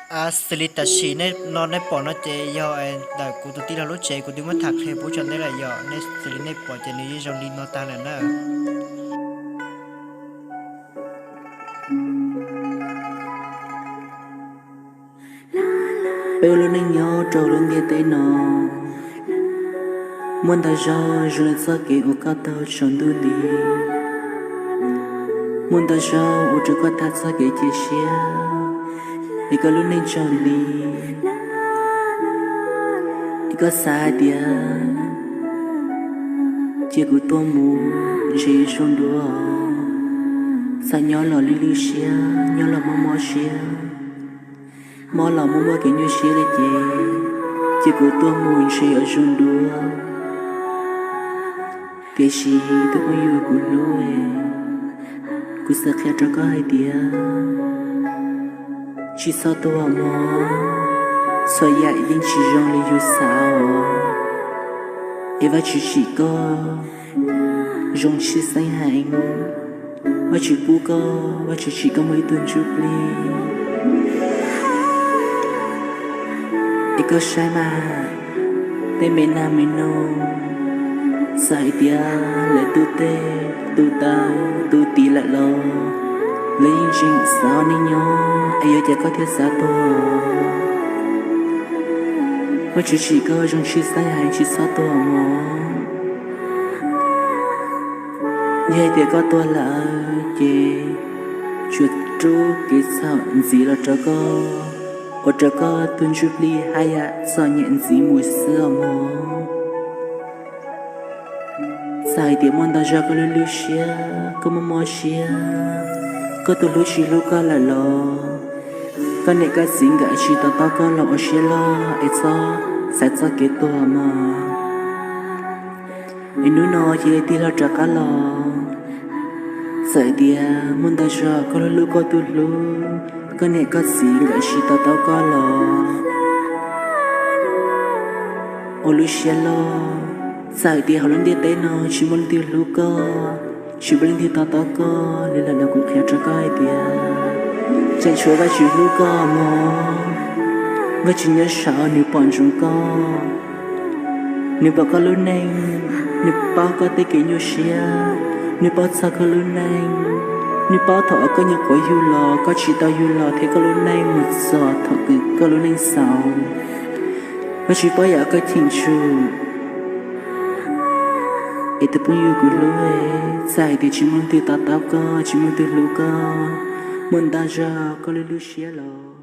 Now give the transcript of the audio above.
Xws li tam sim no nej pom no ces yog ntawm kuv tus tij laug lub tsev, kuv twb muab tham qhia pub tso ntej lawm, yog nej xws li nej pom ces nws yeej zoo li no tag lawm na. Peb ua lub neej nyob rau lub ntiaj teb no, muaj ntau zaug zoo li txoj kev uas koj taug tsaus ntuj nti, muaj ntau zaug ua rau koj tag txoj kev cia siab, es koj lub neej tsaus nti, es koj xav hais tias cia kuv tuag mus ntshe zoo dua, xav nyob los lwj lwj siab, nyob los mob mob siab, mob los muaj muaj kev nyuaj siab li ces cia kuv tuag mus ntshe yuav zoo dua. Tiam sis tus phooj ywg kuv hlub, kuv xav qhia rau koj hais tias tsis txhob tuag mog, txhua yam yeej tsis zoo li yus xav os. Es Vajtswv tsim koj zoo tshwj xeeb heev, Vajtswv pub koj, Vajtswv tsim koj muaj ib tug ntsuj plig. Es koj saib mas, tej me nag me noog, txawm hais tias lawv tu teg tu taw tu tid lawm los lawv yeej tseem xav ua neej nyob, es yuav cas koj thiaj xav tuag? Vajtswv tsim koj zoo tshwj xeeb heev, tsis txhob tuag mog. Yog hais tias koj tuag lawm ces tsuas rub kev txhaum ntxiv los rau koj, ua rau koj tus ntsuj plig haj yam txom nyem ntxiv mus xwb os mog. Txawm hais tias muaj ntau zaug koj lwj lwj siab, koj mob mob siab, koj tus hlub tsis hlub koj lawm los koj niam koj txiv nkawd tsis to taub koj los ua siab loj es txhob xav txoj kev tuag mog. Es hnub no cia li tig hlo rov qab los. Txawm tias muaj ntau zaug koj hlub hlub koj tus hlub, koj niam koj txiv nkawd tsis to taub koj los ua lub siab loj. Txawm tias hauv lub ntiaj teb no tsis muaj leej twg hlub koj, tsis muaj leej twg to taub koj li lawm los kuv qhia rau koj hais tias tseem tshuav Vajtswv hlub koj mog. Vajtswv nyob saud nws pom ntsoov koj, nws pom koj lub neej, nws paub koj tej kev nyuaj siab, nws paub txog koj lub neej, nws paub thaum uas koj nyuam qhuav yug los, koj tsis tau yug los thiab koj lub neej mus txog thaum kws koj lub neej xaus. Vajtswv paub yam uas koj cheem tsum. Es tus phooj ywg kuv hlub, txawm hais tias tsis muaj leej twg to taub koj, tsis muaj leej twg hlub koj, muaj ntau zaug koj lwj lub siab los